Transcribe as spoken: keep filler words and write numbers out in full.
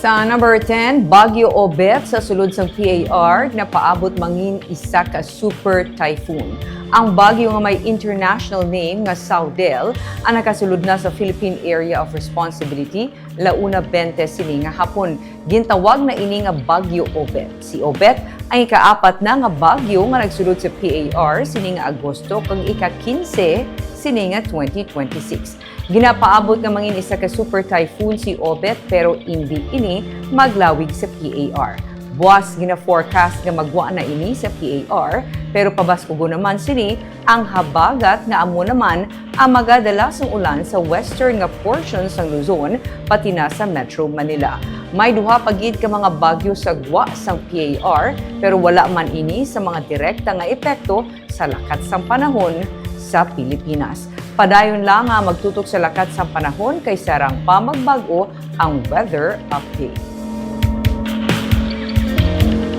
Sa number ten, Bagyo Obet sa sulod sang P A R napaabot mangin isa ka super typhoon. Ang bagyo nga may international name nga Saudel ang nakasulod na sa Philippine Area of Responsibility, La una bente sini nga hapon. Gintawag na ini nga Bagyo Obet. Si Obet ang ikaapat na nga bagyo nga nagsulod sa P A R sini nga Agosto kag ika-kinse sini nga twenty twenty-six. Ginapaabot nga mangin isa ka super typhoon si Obet, pero indi ini maglawig sa P A R. Buas gina-forecast nga magwa na ini sa P A R, pero pabaskugon naman sini ang habagat nga amo naman ang magadala sang ulan sa western nga portion sang Luzon, pati na sa Metro Manila. May duha pa gid ka mga bagyo sa gwa sang P A R, pero wala man ini sa mga direkta nga epekto sa lakat sang panahon sa Pilipinas. Padayon lang nga magtutok sa lakat sang panahon kay sarang pa magbag-o ang weather update.